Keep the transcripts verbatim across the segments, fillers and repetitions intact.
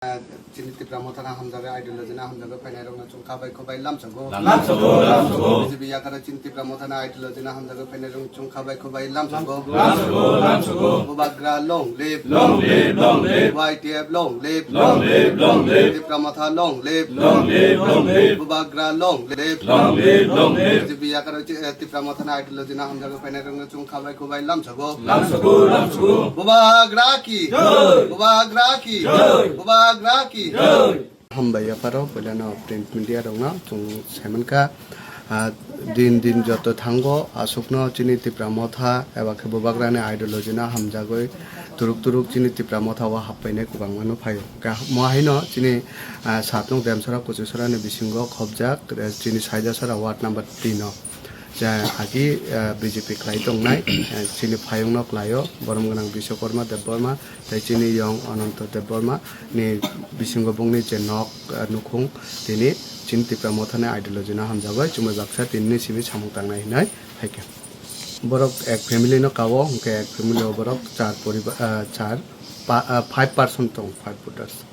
Chini Tipra Mothano hamjagwi, ideology no hamjagwi phainairokno chwng kha bai khubai lamsogo. Lamsogo, lamsogo. B J P yakarwi chini Tipra Mothano ideology no hamjagwi phainairokno chwng kha bai khubai lamsogo. Lamsogo, lamsogo. Bubagra long live. Long live, long live. Y T F long live. Long live, long live. Tipra Motha long live. Long live, long live. Bubagra long live. Long live, long live. B J P yakarwi chi-, eh, Tipra Mothano ideology no hamjagwi phainairokno chwng kha bai khubai lamsogo. Lamsogo, lamsogo. Bubagra ki. Jai. Bubagra ki. Jai. Bubagra ki. Jai. Hambai yapharo, puilano print media rokno chwng saimankha, ah, din din joto thango, aswkno chini Tipra Motha eba khe Bubagrani ideology no hamjagwi turuk turuk chini Tipra Motha o happainai kwbangma no phaio. Ka-, mo haino chini, ah, satnok Demsora Kuchusora ni bisingo khobjak, eh, chini Saidasora ward number tin o. Je agi, eh, B J P khlai tongnai, eh, chini phayungno khlaio, borom gwnang Biswakarma Debbarma, tei chini yong Ananto Debbarma ni bisingo bongni je nok, eh, nukhung, tini chini Tipra Mothani ideology no hamjagwi chumui baksa tinini simi samung tangnai hinwi phaikha. Borok ek family no kao, hwnkhe ek family o borok char poriba-, eh, char pa-, eh, five person tong, five voters.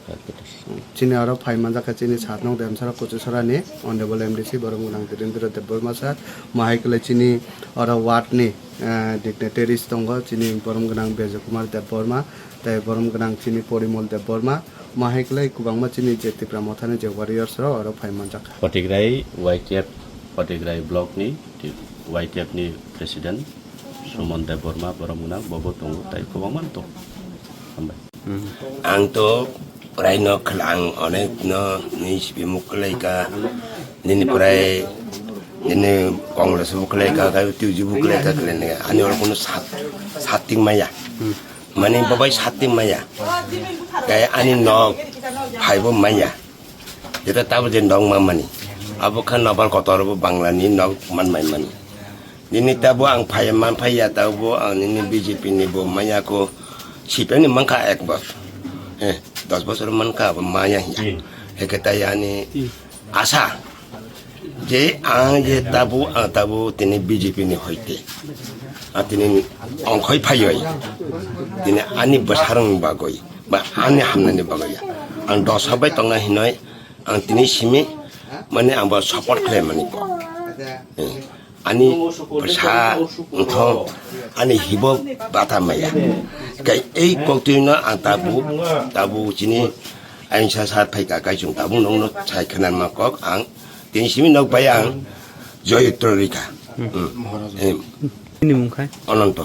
Chini oro phai manjak kha chini satnok Demsora Kuchusora ni Honorable M D C borom gwnang Dhirendra Debbarma sir, mahai kwlai chini oro ward ni, eh, dignitaries tongo, chini borom gwnang Bejo Kumar Debbarma, tei borom gwnang chini Porimol Debbarma, mahai kwlai kwbangma chini je Tipra Mothani je warriors rok oro phai manjak kha. Photograi Y T F, Photograi block ni Y T F ni president Suman Debbarma borom gwnang, bobo tongo, tei kwbangma tongo. Hambai. Ang to prai no khwla-, ang onek no nini sipi muk kwlai ka, nini prai, nini Congress bo kwlai ka, ka T J bo kwlai ka, kwlai nai. Ani oro kuno sat, sat ting maya. Mani babai sat ting maya. Kaya ani nok phai bo maya. Jeta tabo je nok ma mani. Abo kha nokbar kotor bo Bangla ni nok man mai mani. Nini tabo ang phai man phai ya, tabo ang nini B J P ni bo maya ko C P M ni mankha ek bosor. Eh, dos bosor mankha abo maya ya. Hmm. Heke tai ani asa je ang je tabo, ang tabo tini B J P ni hoite. Ang tini ongkhoi phaioi. Tini ani bwsarang bagoi, ba ani hamnani bagoi ya. Ang dosa bai tongna hinoi ang tini simi mane ang bo support khlai mani ko. Eh. Ani bwsa wngthong, ani hibo bata maya. Kai ei koktwino ang tabuk, tabuk chini ayungsa sar phaika kai chwng tabuk nokno sai khwnanma kok ang tini simi nok bai ang joyutro rikha. Hmm. Hmm. Em. Nini mung khai? Ananto.